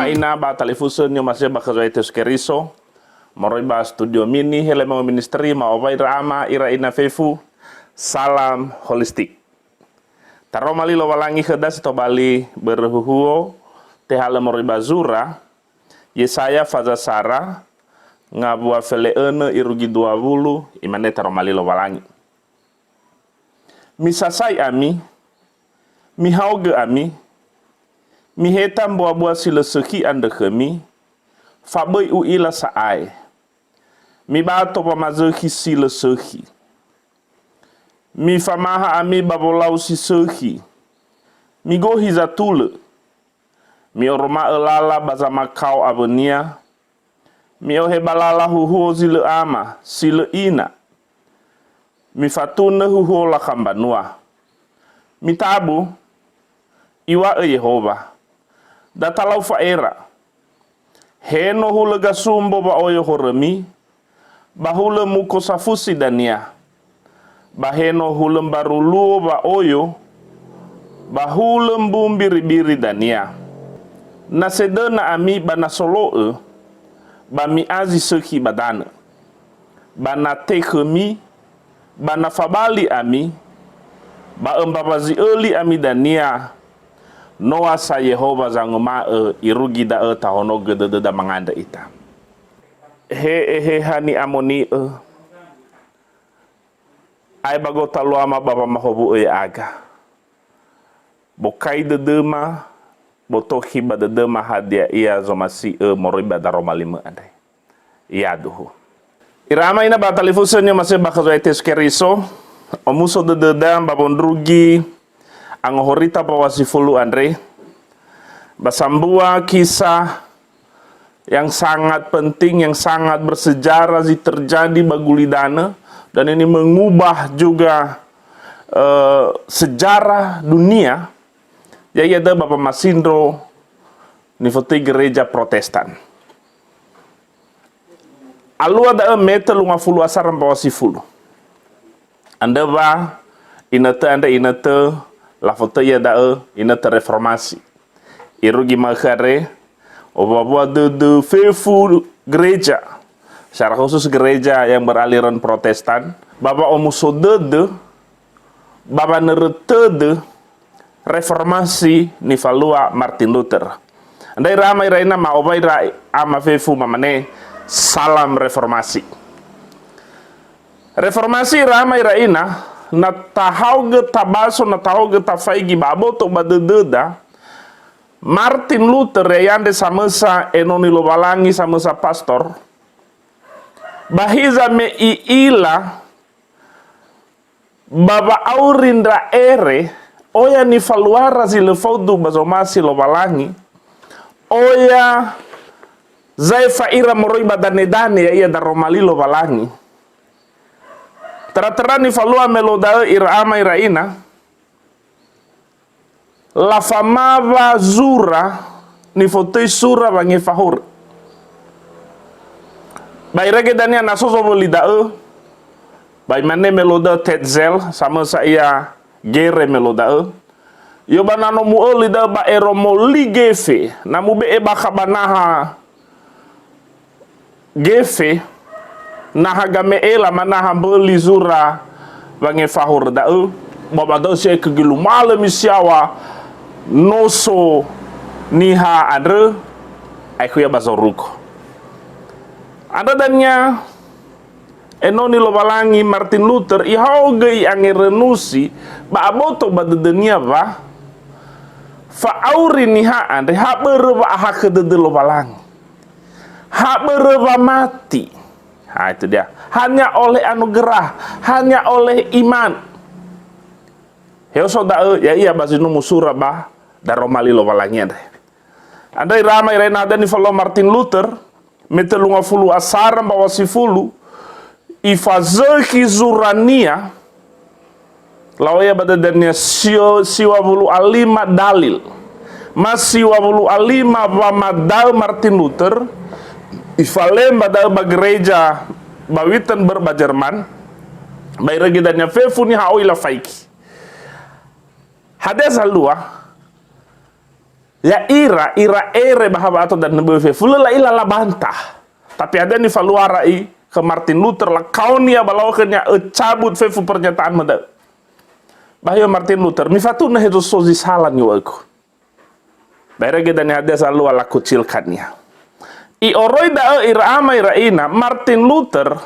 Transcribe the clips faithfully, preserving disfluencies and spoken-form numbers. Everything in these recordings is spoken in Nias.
Ina ba talifusö ni'omasi'ö ba khö Zo'aya Yesu Keriso, moroi ba studio mini Helemo Ministry, ma'owai ira ama, ira ina fefu, salam holistik. Taroma li Lowalangi khöda si tobali börö huhuo, tehalö moroi ba zura, Yesaya faza sara, ngawua fele'önö irugi dua wulu, imane taroma li Lowalangi. Misasai ami, mihaogö ami, miheta mbuabua si lö sökhi andrö khömi, fa böi u'ila sa'ae. Mibato wamazökhi si lö sökhi. Mifamaha ami ba wolau si sökhi. Migohi zatulö. Mi'oroma'ö lala ba zamakao awönia. Mi'ohe ba lala huhuo zi lö ama, si lö ina. Mifatunö huhuo lakha mbanua. Mitabu, Iŵa'ö Yehowa, "Da talau fa'era. He no hulö gasumbo wa'oyo horömi, ba hulö muko safusi dania, ba he no hulö mbaru luo wa'oyo, ba hulö mbu mbiribiri dania. Na sedöna ami ba na solo'ö, ba mi'a zi sökhi ba danö. Ba na tekhömi, ba na fabali ami, ba ömbawa zi öli ami dania, noa sa Yehowa zanguma'ö irugi da'ö tahonogö dödöda mangandrö ita." He Eheha ni'amoni'ö, ae ba gotaluama ba wamahowu'ö ya'aga. Bokai dödöma, botokhi ba dödöma hadia ia zomasi'ö moroi ba daroma limö andre. Yaduhu. Ira ama ina ba talifusö ni'omasi'ö ba khö Zo'aya Yesu Keriso, omuso dödöda ba wondrugi angohorita mbaŵa sifulu andre, ba sambua kisah yang sangat penting, yang sangat bersejarah zi terjadi ba gulidanö, dan ini mengubah juga, eh, sejarah dunia, ya'ia da'ö ba wamasindro nifotöi gereja Protestan. Alua da'ö me tölu ngafulu asara mbaŵa sifulu. Andrö wa inötö andre inötö lafotöi iada'ö inötö reformasi. Irugi ma'ökhö andre, owuawua dödö fefu gereja, secara khusus gereja yang beraliran Protestan, ba wa'omuso dödö, ba wanörö tödö reformasi nifalua Martin Luther. Andrö ira ama ira ina ma'owai ira ama fefu mamane, "Salam reformasi." Reformasi ira ama ira ina, na tahaogö tabaso, na tahaogö tafaigi ba aboto ba dödöda, Martin Luther, ya'ia andre samösa enoni Lowalangi, samösa pastor, ba hiza me i'ila ba wa'auri ndra ere, oya nifaluara zi lö faudu ba zomasi Lowalangi, oya zaefa ira moroi ba danedane, ya'ia daroma li Lowalangi. Töra-töra nifalua me luo da'ö ira ama ira ina, lafamawa zura nifotöi sura wangefa horö. Ba irege dania na so zowöli da'ö, ba imane me luo da'ö Tetzel, samösa ia gere me luo da'ö. Yo ba na no mu'öli da'ö ba ero moli gefe, na mube'e bakha ba naha gefe, naha game'ela, ma naha mböli zura wangefa horö da'ö, ba ba da'ö si'aekö gilumalö misiawa noso niha andrö, aekhuya ba zorugo. Andrö dania enoni Lowalangi Martin Luther, ihaogö i'angerönusi ba aboto ba dödönia wa fa'auri niha andre ha börö wa'ahakhö dödö Lowalangi. Ha börö wamati. Ha, itu dia. Hanya oleh anugerah, hanya oleh iman. Heoso da'ö, ya'ia ba zi no musura ba daroma li Lowalangi andre. Andrö ira ama ira ina, hadia nifalua Martin Luther, me tölu ngafulu asara mbaŵa sifulu, ifazökhi zurania, Lawa'ö ia ba dödönia sio-, siwa wulu a lima dalil. Ma siwa wulu a lima wamadaö Martin Luther, ifalemba da'ö ba gereja ba Wittenberg ba Jerman, ba irege dania fefu niha oi lafaigi. Hadia zalua? Ya'ira, ira ere ba hawa ato dan nebe fefu, lö la'ila labantah. Tapi hadia nifaluara i khö Martin Luther, lakaonia ba lau khönia, "Öcabut fefu pernyataan mada." Ba hio Martin Luther, "Mifatunö hezo so zi sala niŵa'ögu." Ba irege dania hadia zalua lakucilkania. I'oroi da'ö ira ama ira ina, Martin Luther,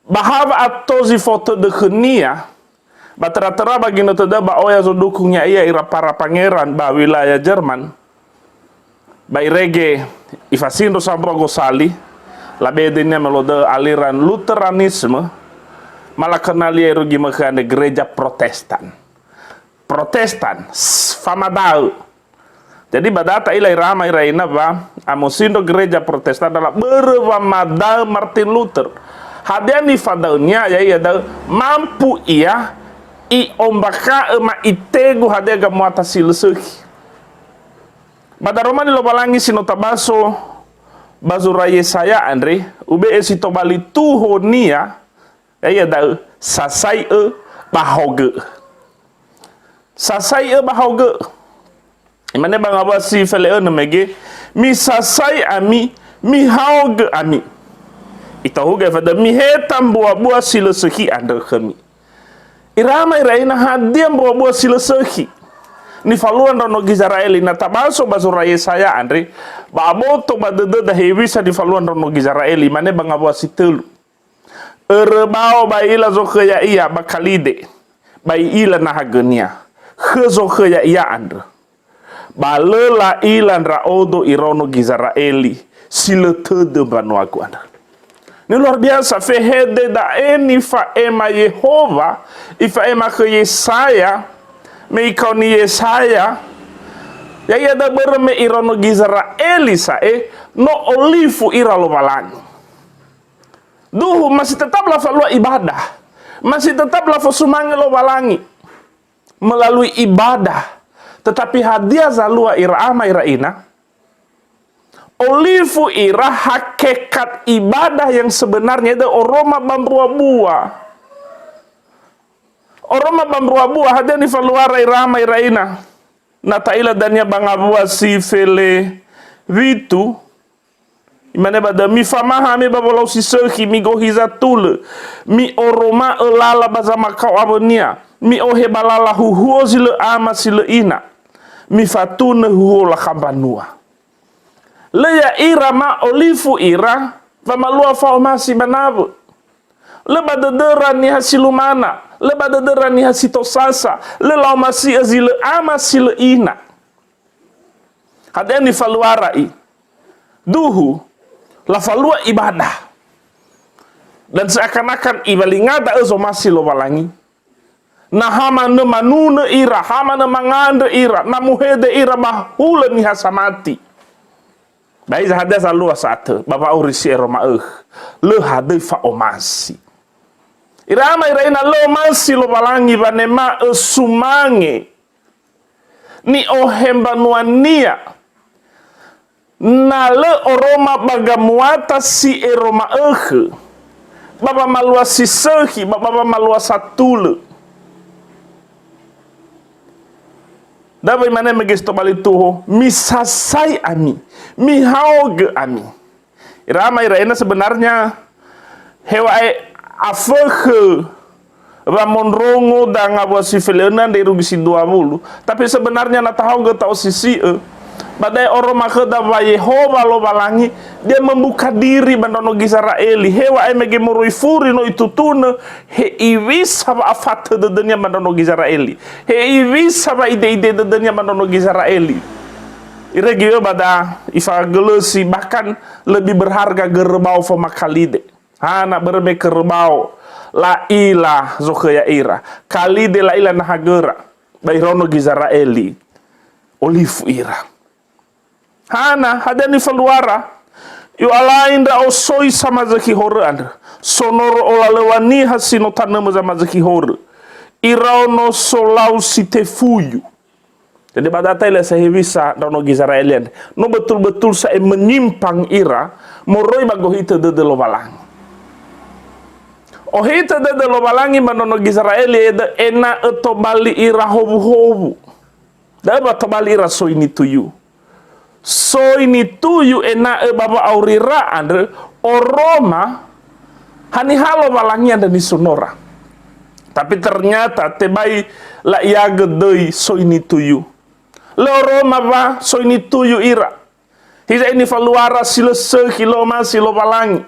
ba hawa ato zi fao tödö khönia, ba töra-töra ba ginötö da'ö ba oya zodukung ya'ia ira para pangeran ba wilaya Jerman, ba irege ifasindro sambua gosali, labe döinia me lo da'ö aliran Lutheranisme, ma lakenalia irugi mökhö andre Gereja Protestan. Protestan, s-, famadaö. Jadi, ba da'ö ta'ila ira ama ira ina wa, amosindro Gereja Protestan adalah börö wamadaö Martin Luther. Hadia nifadaönia, ya'ia da'ö, mampu ia i'ombakha'ö ma itegu hadia gamuata si lö sökhi. Ba daromali Lowalangi si no tabaso ba zura Yesaya andre, ube'e si tobali tuhonia, ya'ia da'ö, sasai'ö ba haogö'ö. Sasai'ö ba haogö'ö. Imane ba ngawua si fele'önö mege, "Misasai ami, mihaogö ami." Itahuga efada, "Miheta mbuabua si lö sökhi andrö khömi." Ira ama ira ina, hadia mbuabua si lö sökhi? Nifalua ndraono Gizera'eli, na tabaso ba zura Yesaya andre, ba aboto ba dödöda hewisa nifalua ndraono Gizera'eli, imane ba ngawua si tölu. Örö bao ba i'ila zokhö ya'ia ba Kalide, ba i'ila nahagönia, khö zokhö ya'ia andrö. Ba lö la'ila ndra'odo iraono Gizera'eli, si lö tödö mbanuagu andrö. Ini luar biasa, fehede da'e nifa'ema Yehowa, ifa'ema khö Yesaya, me ikaoni Yesaya, ya'ia da'ö börö me iraono Gizera'eli sa'e, no olifu ira Lowalangi. Duhu, masih tetap lafalua ibadah. Masih tetap lafosumange Lowalangi melalui ibadah. Tetapi hadia zalua ira ama ira ina? Olifu ira, hakikat ibadah yang sebenarnya itu oroma ba mbuabua. Oroma ba mbuabua, hadia nifaluara ira ama ira ina? Na ta'ila dania ba ngawua si fele witu, Imane ba da'ö, "Mifamaha ami ba wolau si sökhi, migohiza tulö, mi'oroma'ö lala ba zamakao awönia, mi'ohe ba lala huhuo zi lö ama si lö ina, mifatunö huhuo lakha mbanua." Lö ya'ira ma olifu ira wamalua fa'omasi ba nawö. Lö ba dödöra niha si lumana, lö ba dödöra niha si tosasa, lö la'omasi'ö zi lö ama si lö ina. Hadia nifaluara i? Duhu, lafalua ibadah. Dan seakan-akan iwalinga da'ö zomasi Lowalangi. Na ha manö manunö ira, ha manö mangandrö ira, na muhede ira ba hulö niha samati. Ba hiza hadia zalua sa'atö, ba wa'auri si ero ma'ökhö. Lö hadöi fa'omasi. Ira ama ira ina, lö omasi Lowalangi wanema'ö sumange ni'ohe mbanuania, na lö oroma ba gamuata si ero ma'ökhö, ba wamalua si sökhi, ba, ba wamalua satulö. Da'ö imane mege si tobali tuho, "Misasai ami, mihaogö ami." Ira ama ira ina, sebenarnya heŵa'ae afökhö wamondrongo da ngawua si fele'önö andre irugi si dua wulu. Tapi sebenarnya na tahaogö ta'osisi'ö, ba da'e oroma khöda wa Yehowa Lowalangi, dia membuka diri ba ndraono Gizera'eli. Heŵa'ae mege moroi furi no itutunö, he iwisa wa'afatö dödönia ba ndraono Gizera'eli. He iwisa wa'ide'ide dödönia ba ndraono Gizera'eli. Irege ba da ifagölösi, bahkan lebih berharga göröbao foma Kalide. Hana börö me köröbao la'ila zokhö ya'ira. Kalide la'ila nahagöra. Ba iraono Gizera'eli olifu ira. Hana, hadia nifaluara? I'o'alai ndra'o soi samazökhi horö andrö. Sonoro olalöŵa niha si no tanömö zamazökhi horö. Iraono solau si tefuyu. Jadi, ba da'ö ta'ila sa hewisa ndraono Gizera'eli andre. No betul-betul sa'e menyimpang ira moroi ba gohitö dödö Lowalangi. Ohitö dödö Lowalangi ba ndraono Gizera'eli, edö ena'ö tobali ira howuhowu. Da'ö ba tobali ira soi nituyu. Soi nituyu ena'ö ba wa'aurira andrö oroma haniha Lowalangi andrö nisunora. Tapi ternyata tebai la'iagö döi soi nituyu. Lö oroma wa soi nituyu ira. Hiza ini faluara si lö sökhi lö omasi Lowalangi.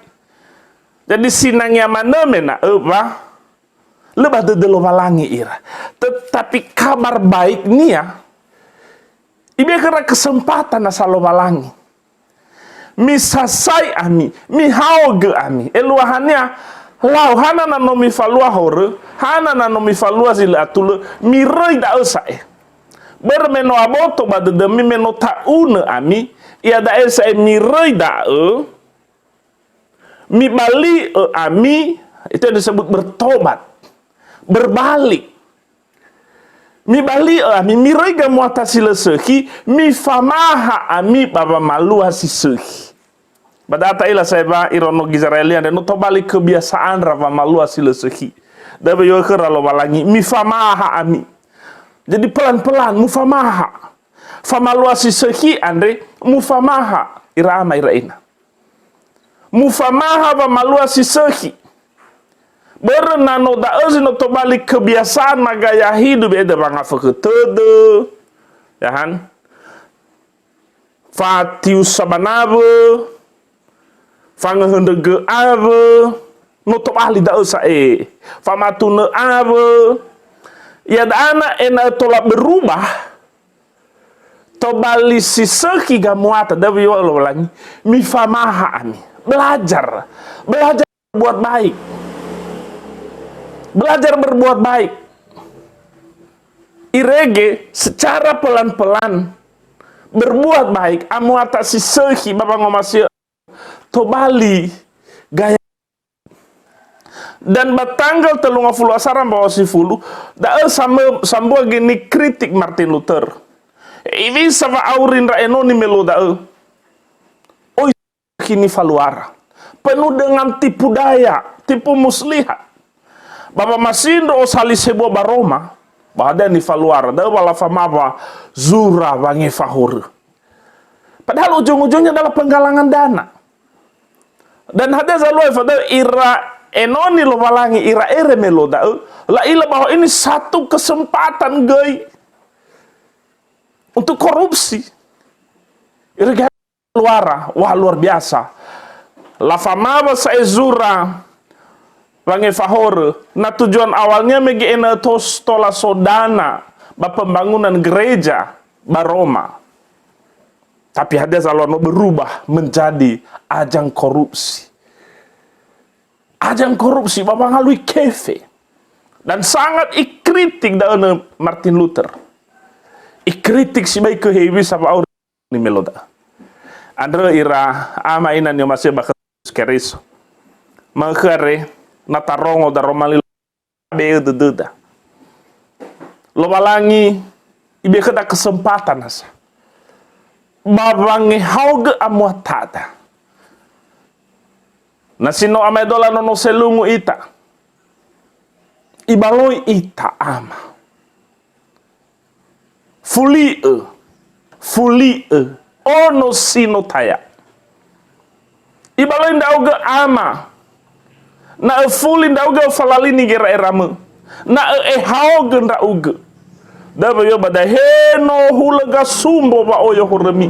Jadi sinangea manö me na'ö wa lö ba dödö Lowalangi ira. Tetapi kabar baiknia, ibe khöra kesempatan nasa Lowalangi. Misasai ami, mihaogö ami. Eluahania, lau hana na no mifalua horö, hana na no mifalua zi lö atulö, miröi da'ö sa'e. Börö me no aboto ba dödömi me no ta'unö ami, iada'e sa'e miröi da'ö, mibali'ö ami, itu yang disebut bertobat, berbalik. Mibali'ö ami, miröi gamuata si lö sökhi, mifamaha ami ba wamalua si sökhi. Ba da'ö ta'ila sa'e wa iraono Gizera'eli andre no tobali kebiasaan ra wamalua si lö sökhi. Da'ö weyu'ö khöra Lowalangi, mifamaha ami. Jadi pelan-pelan mufamaha. Famalua si sökhi andre mufamaha ira ama ira ina. Mufamaha wamalua si sökhi. Börö na no da'ö zi no tobali kebiasaan magaya hidup, be'eda wangafökhö tödö, ya kan? Fatiusa ba nawö, fangöhöndrögö awö, no tobali da'ö sa'e. Famatunö awö, ya da'ana ena'ö tola berubah, tobali si sökhi gamuata, da'ö weyu'ö Lowalangi, mifamaha ami. Belajar. Belajar berbuat baik. Belajar berbuat baik. Irege secara pelan-pelan berbuat baik, amuata si sökhi ba wangomasi'ö tobali gaya. Dan ba tanggal tellu ngafulu asara mbawa'ö sifulu, da'ö sambö-, sambua göi nikritik Martin Luther. Hewisa wa'auri ndra enoni me luo da'ö. Oi, kini faluara. Penuh dengan tipu daya, tipu muslihat. Ba wamasindro osali sebua ba Roma, ba hadia nifaluara, da'ö wa lafamawa zura wangefa horö. Padahal ujung-ujungnya adalah penggalangan dana. Dan hadia zalua fada'ö ira enoni Lowalangi, ira ere me luo da'ö, la'ila bahwa ini satu kesempatan göi untuk korupsi. Ira luara, wah, luar biasa. Lafamawa sa'e zura wangefa horö, na tujuan awalnya mege ena'ö tos-, tola so dana ba pembangunan gereja ba Roma. Tapi hadia zalua no berubah menjadi ajang korupsi. Ajang korupsi ba wangalui kefe. Dan sangat ikritik da'ö nö Martin Luther. Ikritik sibai kö hewisa wa'auri ni me luo da'ö. Andrö ira ama ina ni'omasi'ö ba khö Yesu Keriso. Ma'ökhö andre, na tarongo daroma li be'e dödöda. Lowalangi ibe khöda kesempatan nasa. Ba wangehaogö amuatada. Na si no amaedola nono selungu ita. Ibaloi ita, Ama. Fuli'ö, fuli'ö, ono si no taya. Ibaloi ndra'ugö, Ama, na öfuli ndra'ugö öfalalini gera'eramö, na ö'ehaogö ndra'ugö. Da'ö weyu'ö ba da'e, he no hulö gasumbo wa'oyo horömi.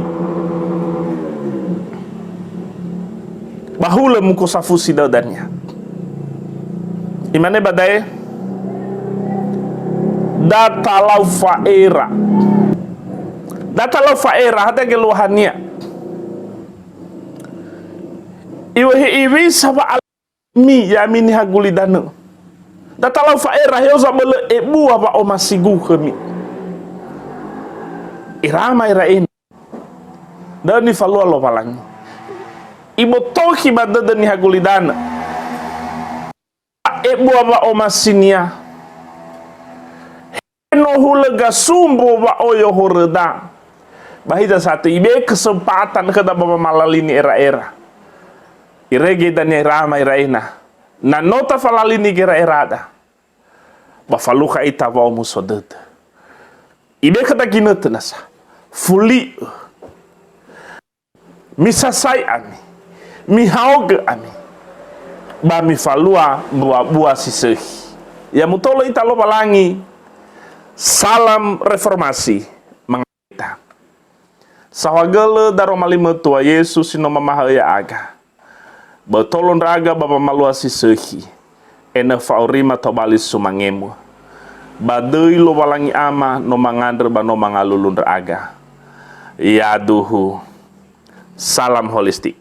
Ba hulö muko safusi da'ö dania. Imane ba da'e, da talau fa'era. Da talau fa'era, hadia geluahania? Iwehe iwisa wa'alimi, ya'ami niha gulidanö. Da talau fa'era, heo zabölö ebua wa'omasigu khömi. Ira ama ira ina. Da'ö nifalua Lowalangi. Ibotokhi ba dödö niha gulidanö. Ebua wa'omasinia. He no hulö gasumbo wa'oyo horöda. Ba hiza sato ibe'e kesempatan khöda ba wamalalini era'era. Irege dania ira ama ira ina. Na no tafalalini gera'erada. Ba falukha ita wa'omuso dödö. Ibekhöda ginötö nasa, fuli'ö. Misasai ami, mihaogö ami, ba mifalua mbua-bua si sökhi. Ya mutolo ita Lowalangi, salam reformasi, mangaweta. Saohagölö daroma li matua Yesu si no mamahaö ya'aga. Ba tolo ndra'aga ba wamalua si sökhi, ena'ö fa'aurima tobali sumangemö. Ba döi Lowalangi Ama no mangandrö ba no mangalulu ndra'aga. Yaduhu. Salam holistik.